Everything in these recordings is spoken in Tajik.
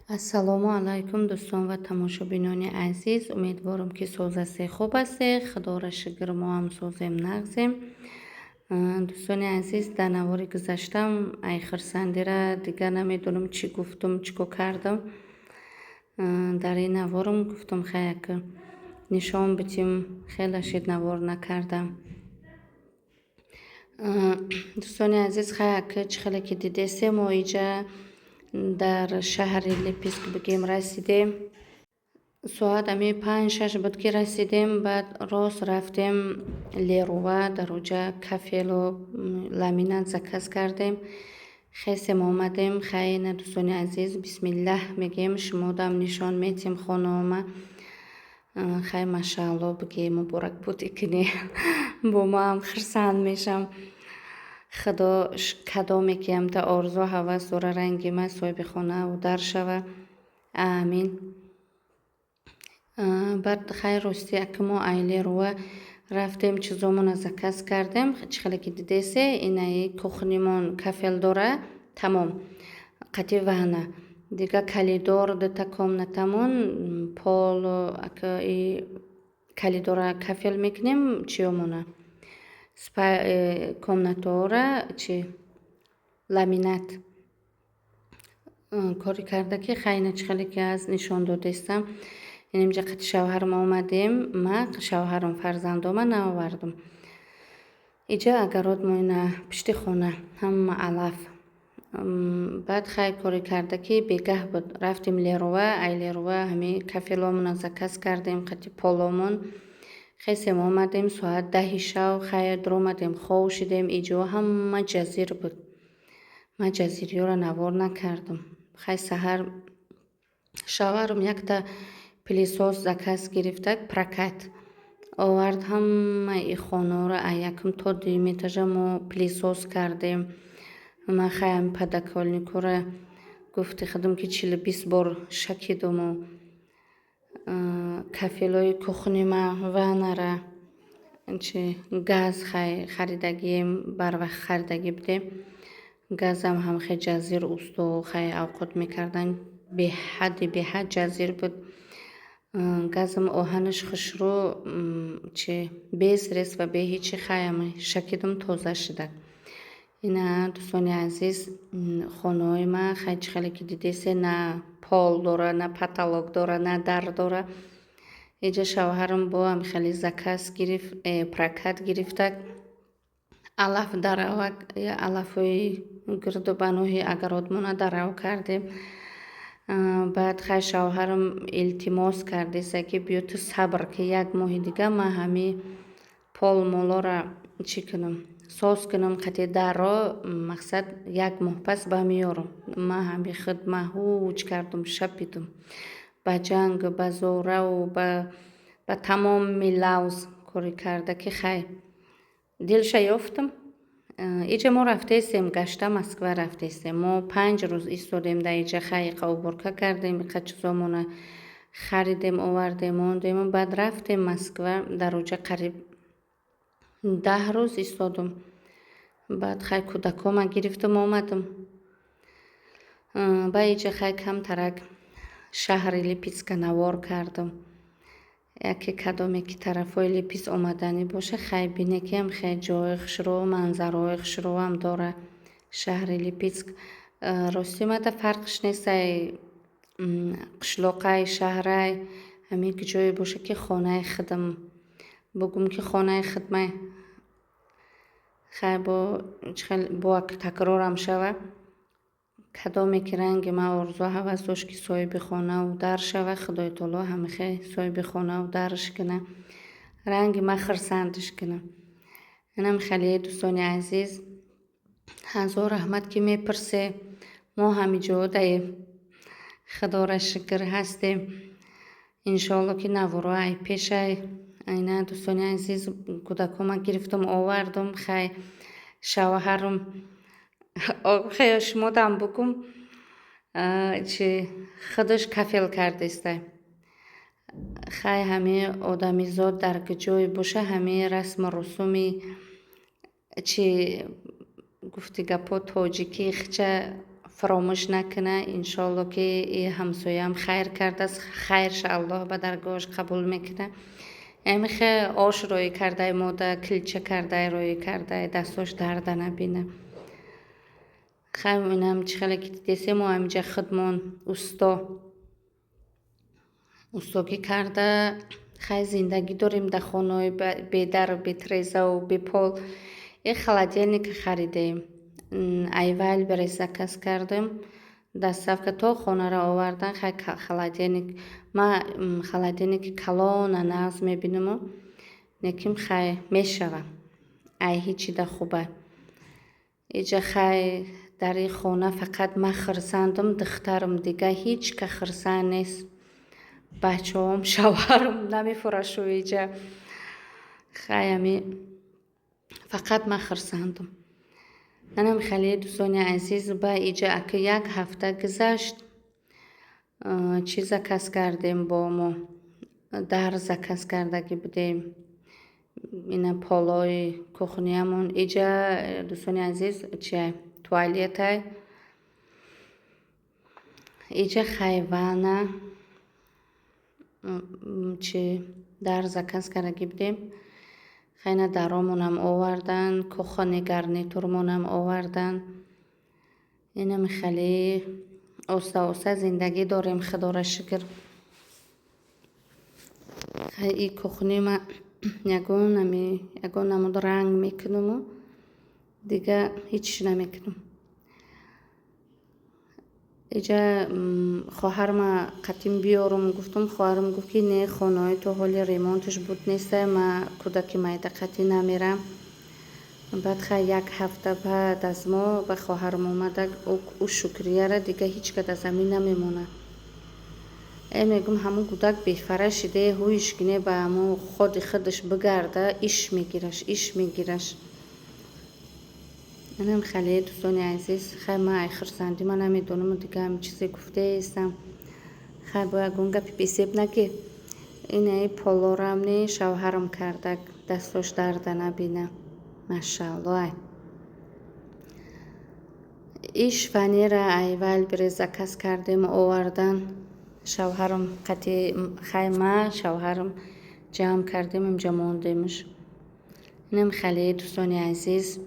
Ассалому алайкум, дӯстон ва тамошобинони азиз. Умедворам, ки соз ҳастед, хуб ҳастед. Худоро шукр, мо ҳам созем, нағзем. Дӯстони азиз, дар навори гузаштам ай хурсандира дигар намедонам, чӣ гуфтум, чӣ кор кардам. Дар ин наворам гуфтум, хай, як нишон битим, хеле шид навор накардам. Дӯстони азиз, хай, чӣ хеле ки дидесем, мо иҷа дар шаҳри Липецк бигем расидем. Соат ами 5-6 буд, ки расидем. Баъд рост рафтем Леруа, дар оҷа кафелу ламинат заказ кардем. Хесем, омадем. Хай, на, дӯстони азиз, бисмиллаҳ мегӯем, шумодам нишон метем хонаома. Хай, машаалло бигем, муборакбодӣ кунем, бо маам хурсанд мешам. Худо кадоме ки ҳамта орзу ҳавас дора, ранги ман соҳиби хонаву дар шава, амин. Баъд, хай, рости, ака, мо ай Леруа рафтем, чизомона заказ кардем. Чӣ хеле ки дидесе, инаи кухнимон кафел дора, тамом, қати ванна. Дига коридор, дута комнатамон пол, и коридора кафел мекунем, чиёмона, комнатаҳора чи ламинат кори карда, ки хайна, чӣ хеле ки аз нишон додестам. Инҷа қати шавҳарам омадем. Ма, шавҳарам, фарзандома наовардам. Иҷа огород мо, ина пишти хона ҳама алаф. Баъд, хай, коре карда, ки бегаҳ буд, рафтем Леруа. Ай Леруа ҳами кафеломона заказ кардем қати поломон. Хесем, омадем соат 10-и шав. Хайр, дуромадем, хов шидем. Иҷо ҳама ҷазир буд, ман ҷазириёро навор накардам. Хай, саҳар шавҳарам якта пылесос заказ гирифта, прокат овард. Ҳамаи хонаро аз якум то дуюм этажа мо пылесос кардем. Ман, хай, ҳами подоконникҳоро гуфти худам, ки 40-20 бор шакидуму кафелҳои кухнима, ваннара чи газ, хай, харидагием, барвақт харидагӣ будем. Газам ҳам хел ҷазир, усто, хай, авқот мекардан, беҳадди беҳад ҷазир буд. Газам оҳанаш хушрӯ чи без средства, бе ҳечи, хай, ами шакидум, тоза шуда. Ина, дӯстони азиз, хонаҳои ман, хай, чӣ хеле ки дидесе, на пол дора, на потолок дора, на дар дора. Иҷа шавҳарам бо ҳами хеле заказ гирифт, прокат гирифта, алаф даравак, алафҳои гирду баноҳи огородмона дарав кардем. Баъд, хай, шавҳарам илтимос кардеса, ки биё, ту сабр, ки як моҳи дига ман ҳами пол молора чӣ кунам, соз кунам қати дарро. Мақсад, як моҳ пас ба меёрам. Ман ҳами худ маҳуҷ кардум, шапидум, ба ҷанг, ба зораву ба тамоми лавз корӣ карда, ки хай, дилша ёфтам. Иҷа мо рафтаистем, гашта Москва рафтаистем. Мо 5 рӯз истодем дар иҷа. Хай, иқа уборка кардем, иқа чизомона харидем, овардем, мондему, баъд рафтем Москва. Дар оҷа қариб 10 рӯз истодум. Баъд, хай, кӯдакома гирифтум, омадам ба иҷа. Хай, камтарак шаҳри Липецка навор кардам. Яке кадоме ки тарафҳои Липецк омаданӣ боша, хай, бине, ки ҳам хеле ҷои хушрӯ, манзараҳои хушрӯам дора шаҳри Липецк. Рости, мада фарқш нестай, қишлоқай, шаҳрай, ҳамин ки ҷое боша, ки хонаи худам бугум, ки хонаи худмай. Хай, бо бо такрорам шава, кадоме ки ранги ман орзу ҳавас дошт, ки соҳиби хонаву дар шава, Худои таоло ҳамихе соҳиби хонаву дарш куна, ранги ман хурсандш куна. Инам хеле, дӯстони азиз, ҳазор раҳмат, ки мепурсе. Мо ҳамиҷодаем, Худоро шукр, ҳастем. Иншоалло, ки наворо ай пешай. Ина, дӯстони азиз, кӯдакома гирифтум, овардум. Хай, шавҳарам, хай, шумодам бугум, чи худаш кафел кардестай. Хай, ҳами одамизод дар ҷое боша, ҳами расму русуми, чи гуфти гапҳо, тоҷикӣ хича. Фаромӯш накуна, иншоалло, ки и ҳамсояам хайр кардааст, хайрша Аллоҳ ба даргоҳаш қабул мекуна. Амихе ош роӣ кардай, мода килча кардай, роӣ кардай, дастош дарда набина. Хай, инам чӣ хеле ки дидесем, мо ҳаминҷа худмон усто устогӣ карда, хай, зиндагӣ дорем дар хонаҳои бедару бетирезаву бепол. И холодильник харидем, ай Вайлдберриз заказ кардем, доставка то хонаро овардан. Хай, холодильник ма холодильники калона нағз мебинаму, лекин хай, мешава, ай ҳичида хуба. Иҷа, хай, дар ин хона фақат ман хурсандам, духтарам, дига ҳеҷ ка хурсанд нест. Бачаҳом, шавҳарам намефурашу иҷа. Хай, ами фақат ман хурсандам. Манам хеле, дӯстони азиз, ба иҷа ака як ҳафта гузашт, чӣ заказ кардем, бо мо дар заказ кардагӣ будем, ина полои кухниямон. Иҷа, дӯстони азиз, чи туалетай иҷа, хай, ванна чи дар заказ кардагӣ будем. Хайна даромонам овардан, кухонный гарнитурмонам овардан. Инами хеле оста оста зиндагӣ дорем, худоро шукр. Хай, и кухни ма ягон ами ягон намуд ранг мекунаму дига ҳеҷ намекунам. Иҷа хоҳарма қатим биёрум гуфтум, хоҳарам гуфт, ки не, хонаҳои то ҳоли ремонташ буд неста, ма кӯдаки майда қатӣ намерам. Баъд, хай, як ҳафта баъд аз мо ба хоҳарам омада, ӯ шукрияра дига ҳеҷ кад аз замин намемонад. Э, мегӯм, ҳамун кӯдак бефара шиде, ҳуиш кине, ба ҳамун ходи худаш бигарда, иш мегираш, иш мегираш. Инам хеле, дӯстони азиз, хай, ман ай хурсандӣ ман намедонам, дига ҳамин чизе гуфтаестам. Хай, бо ягон гапи бесеб наки. Инаи полорам не, шавҳарам карда, дастош дарда набина, машаалло. Ай иш фанера ай Вайлдберриз заказ кардем, овардан. Шавҳарам қати, хай, ма шавҳарам ҷамъ кардем, инҷа мондемш. Инам хеле, дӯстони азиз,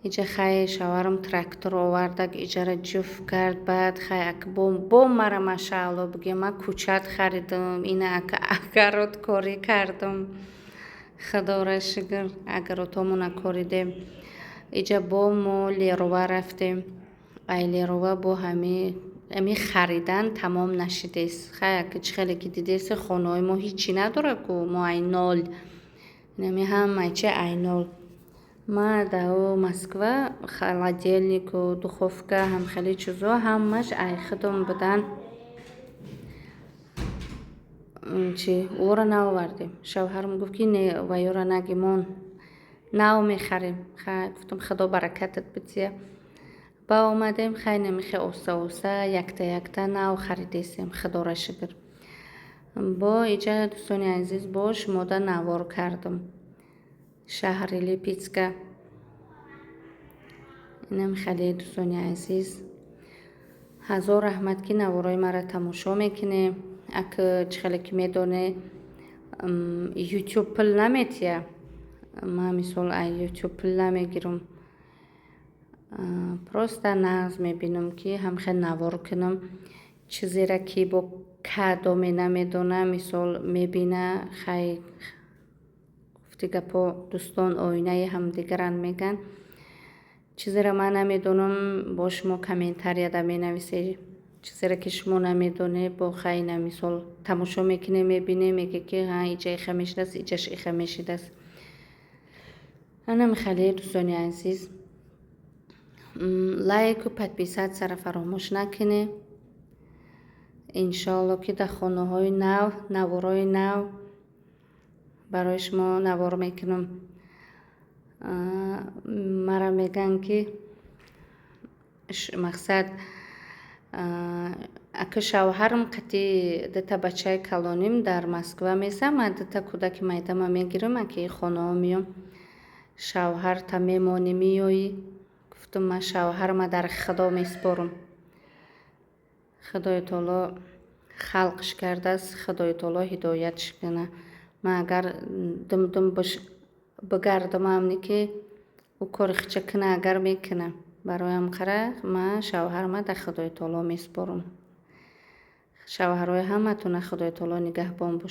иҷа, хай, шавҳарам трактор оварда, иҷара ҷуфт кард. Баъд, хай, ака бо мара, машаалло, бигем, ман кӯчат харидам, ина ака огород корӣ кардам, худоро шукр, огородҳомона коридем. Иҷа бо мо Леруа рафтем. Ай Леруа бо ҳами харидан тамом нашидест. Хай, ака чӣ хеле ки дидест, хонаҳои мо ҳичи надорад ку, мо ай нол, инами ҳамаи чи ай нол. Ма дар Москва холодильнику, духовка, ҳам хеле чизо ҳамаш ай худам будан. Чи ӯро наовардем. Шавҳарам гуфт, ки не, ваёра нагимон, нав мехарем. Хай, гуфтам, худо баракатат бидия. Ба омадем, хай, намихе оста оста, якта якта нав харидесем, худоро шукр. Бо иҷа, дӯстони азиз, бо шумода навор кардам шаҳри Липецка. Инам хеле, дӯстони азиз, ҳазор раҳмат, ки наворои маро тамошо мекунем. Ак чӣ хеле ки медоне, Ютуб пул наметия. Ман, мисол, ай Ютуб пул намегирам, просто нағз мебинам, ки ҳамхел навор кунам, чизеро ки бо кадоме намедонам, мисол, мебина. Хай, гуфти гапҳо, дӯстон оинаи ҳамдигаранд, мегӯянд. Чизеро ман намедонам, бо шумо комментарияда менависед. Чизеро ки шумо намедонед, бо, хайна, мисол, тамошо мекунем, мебинем, меге, ки ҳа, иҷа иха мешидааст, иҷаш иха мешидааст. Анам хеле, дӯстони азиз, лайку подписатьсяро фаромӯш накунед. Иншоалло, ки дар хонаҳои нав наворои нав барои шумо навор мекунам. Мара мегӯянд, ки мақсад, ака шавҳарам қати дута бачаи калоним дар Москва месам, ман дута кӯдаки майдама мегирам, аки хонаҳо меём, шавҳарта мемонӣ, меёӣ. Гуфтам, ман шавҳарама дар худо месупорам. Худои таоло халқш кардааст, Худои таоло ҳидоятш кунад. Ман агар дум-дум бигардамам, ки ӯ кори хича куна, агар мекуна. Бароям қара, ман шавҳарма дар Худои таоло месупорам. Шавҳарҳои ҳаматона Худои таоло нигаҳбон бошад.